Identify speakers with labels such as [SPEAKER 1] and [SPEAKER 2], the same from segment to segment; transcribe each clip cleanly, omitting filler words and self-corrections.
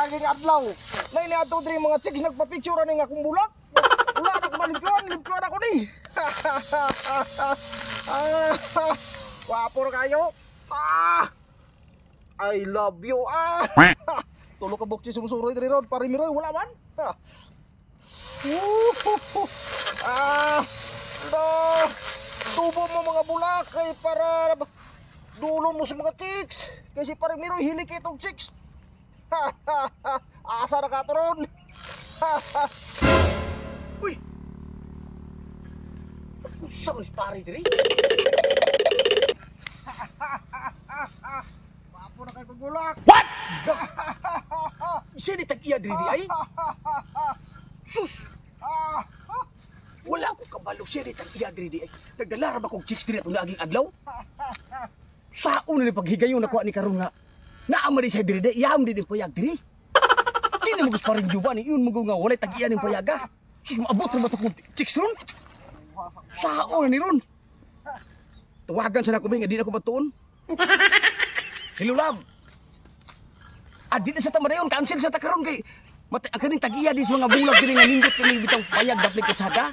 [SPEAKER 1] Niaging adlaw. Nay ni ato diri mga chicks nagpa-picture ani nga akong bulak. Wala na ko malimpyuan, limpyuan ako ni. Ah, gwapo ra kayo. Ah! I love you. Ah! Tulo ka buksi sumusuroy diri ron, pare Miroy wala man. Ah. Woo! Ah! No! Tubo mo mga bulak kay para dulo mo sa mga chicks. Kasi parang Miroy hilig kay itong chicks. Asa na ka to ron?
[SPEAKER 2] Uy! Usa man si pare diri.
[SPEAKER 1] Wapo na kay pagulak.
[SPEAKER 2] What? Siya ni tag-iya diri di ay? Sus! Wala ko kabalo siya ni tag-iya diri di ay. Nagdala ra ba kog chicks diri atong naaging adlaw? Saon na ni paghigayon nakuha ni karon nga. Naa man di siya diri di, iyam di din payag diri. Di na mo paring juba ni iyon mo nga walay tag-iya ning payaga. Sus, maabot ra ba to kong chicks ron? Saon na ni ron? Tawagan sa nako nga di na ko batuon. Hello, love. Ah, di na sa tamadayon, cancel sa takaron kay mata ang kaning tag-iya dis mga bulag diri nga nindot kini bitang payag daplit kasada.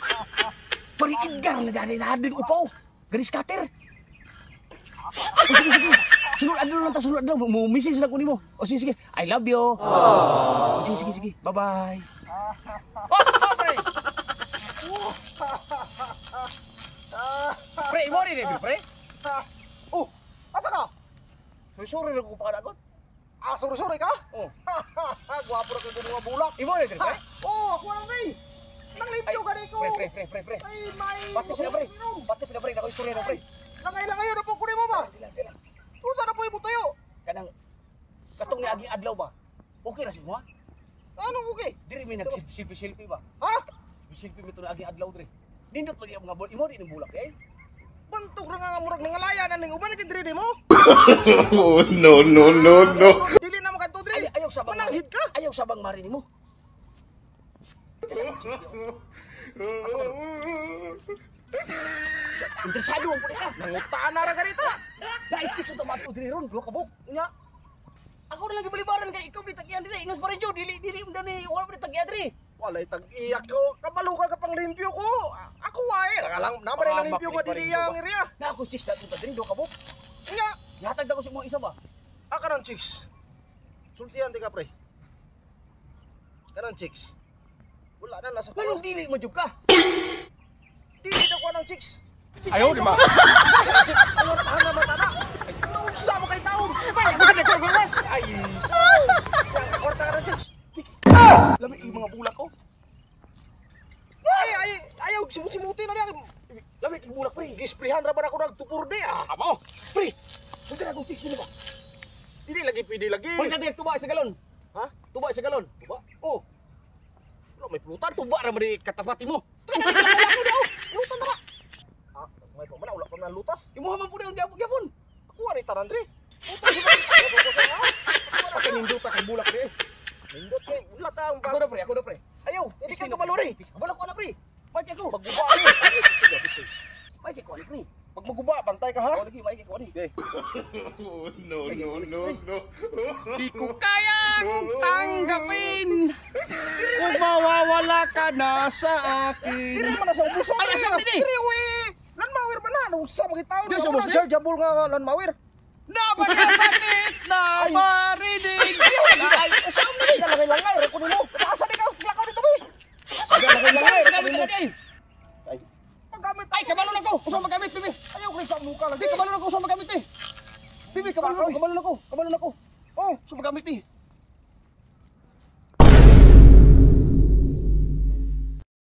[SPEAKER 2] Pari Edgar na dali na din upaw. Garis cutter. Oh, sige, sige. Sunod adlaw lang ta, sunod adlaw. Mo message lang ko nimo. O sige, sige. I love you. O, sige, sige, sige. Bye-bye. Oh, oh, pre. Pre, imo ni pre.
[SPEAKER 1] Oh, asa ka?
[SPEAKER 2] Sorry, sorry lang ko pa kanagon.
[SPEAKER 1] Ah, sorry, sorry ka?
[SPEAKER 2] Oh.
[SPEAKER 1] Gwapo na kay mga bulak.
[SPEAKER 2] Imo ni pre.
[SPEAKER 1] Oh, ako lang pre. Nanglimpyo ka ko.
[SPEAKER 2] Pre, pre, pre, pre, pre.
[SPEAKER 1] Ay, may...
[SPEAKER 2] Pati sila pre. Pati sila pre, nako istorya na pre.
[SPEAKER 1] Langay-langay na po kunin mo ba?
[SPEAKER 2] Dila, dila.
[SPEAKER 1] Unsa na po imo tayo?
[SPEAKER 2] Kanang katong niaging adlaw ba? Okay ra si mo ha?
[SPEAKER 1] Anong okay?
[SPEAKER 2] Diri may nag-selfie-selfie ba?
[SPEAKER 1] Ha?
[SPEAKER 2] Selfie mi to naaging adlaw diri. Nindot lagi ang mga bul, imo di ning bulak eh.
[SPEAKER 1] Bantog ra nga murag nangalaya na ning uban kay diri mo.
[SPEAKER 3] Oh, no, no, no, no.
[SPEAKER 1] Dili na makadto diri.
[SPEAKER 2] Ay, ayaw sabang
[SPEAKER 1] Mananghid ka.
[SPEAKER 2] Ayaw sabang mari nimo. Interesado ang pud ka.
[SPEAKER 1] Nangutaan na ra ka dito.
[SPEAKER 2] Naisik sa tomato diri ron, duha ka buok.
[SPEAKER 1] Nya,
[SPEAKER 2] Ako na lang gibalibaran kay ikaw di tagyan diri, ingon pa rin jud, dili dili mo ni wala pa ni tagyan diri.
[SPEAKER 1] Walay tag-iyak ko. Kabalo ka pang limpyo ko. Ako ay, lang naman
[SPEAKER 2] Ah,
[SPEAKER 1] lang limpyo ko
[SPEAKER 2] bakit pa
[SPEAKER 1] dili
[SPEAKER 2] rin
[SPEAKER 1] ang
[SPEAKER 2] ba?
[SPEAKER 1] area.
[SPEAKER 2] Na ako chicks na diri duha ka buok.
[SPEAKER 1] Nya,
[SPEAKER 2] Gihatag na ko sa mga isa ba?
[SPEAKER 1] ah, kanang chicks. Sultihan di ka pre. Kanang chicks. Wala na nasa
[SPEAKER 2] Nganong dili mo jud ka?
[SPEAKER 1] Dili na ko ng chicks.
[SPEAKER 3] Ayaw, di ba?
[SPEAKER 1] Ano tahan na mata na? Unsa mo kay taon? Ay. Korta ka ng chicks.
[SPEAKER 2] Lami yung mga bulak ko.
[SPEAKER 1] Ay ay ayaw simut-simuti na niya.
[SPEAKER 2] Lami yung bulak pre.
[SPEAKER 1] Gisprihan ra ba na ako nagtupurde ah.
[SPEAKER 2] Amo. Pre. Punta na akong chicks nila ba?
[SPEAKER 1] Dili lagi pwede lagi.
[SPEAKER 2] Balik natin tuba sa galon.
[SPEAKER 1] Ha?
[SPEAKER 2] Tuba sa galon.
[SPEAKER 1] Tuba?
[SPEAKER 2] Oh,
[SPEAKER 1] Wala may pulutan.
[SPEAKER 2] tuba ra man di katapati mo. Tuba na di ko daw. Pulutan na ba?
[SPEAKER 1] Ah, may pa man wala pa man lutas.
[SPEAKER 2] Imuha man pud gyapon gyapon.
[SPEAKER 1] Ako ani tanan dre.
[SPEAKER 2] Pakininduta kay bulak pre.
[SPEAKER 1] Nindot kay wala ta ang
[SPEAKER 2] Ako na pre, ako na pre.
[SPEAKER 1] Ayaw, hindi ka kabalo re.
[SPEAKER 2] Kabalo ko na pre. Bakit ako?
[SPEAKER 1] Maguba ni.
[SPEAKER 2] Bakit ko ani pre?
[SPEAKER 1] Pag maguba, bantay ka ha.
[SPEAKER 2] Ako lagi, bakit ko ani.
[SPEAKER 1] Okay.
[SPEAKER 3] Oh, no, no, no, no.
[SPEAKER 2] Di ko kayang tanggapin kung mawawala ka na sa akin.
[SPEAKER 1] Diri man na sa ubusan.
[SPEAKER 2] Ay, asa man diri?
[SPEAKER 1] Diri uy. Lanmawir man na. Unsa mo taon?
[SPEAKER 2] Diri sa ubusan?
[SPEAKER 1] Chargeable nga lanmawir.
[SPEAKER 2] Napakasakit na marinig. Ay, usam na
[SPEAKER 1] Ay, langay-langay ra ko nimo. Asa di ka? Lakaw dito bi. Langay-langay ra ko
[SPEAKER 2] Gamit
[SPEAKER 1] nimo.
[SPEAKER 2] na di.
[SPEAKER 1] Ay. Paggamit.
[SPEAKER 2] Ay, kabalo na ko. Usam magamit, bibi.
[SPEAKER 1] Ayaw ko sa muka lagi.
[SPEAKER 2] Di, kabalo na ko. Usam magamit eh. Bibi, kabalo na ko. Kabalo na ko. Kabalo na ko.
[SPEAKER 1] Oh,
[SPEAKER 2] Usam magamit eh.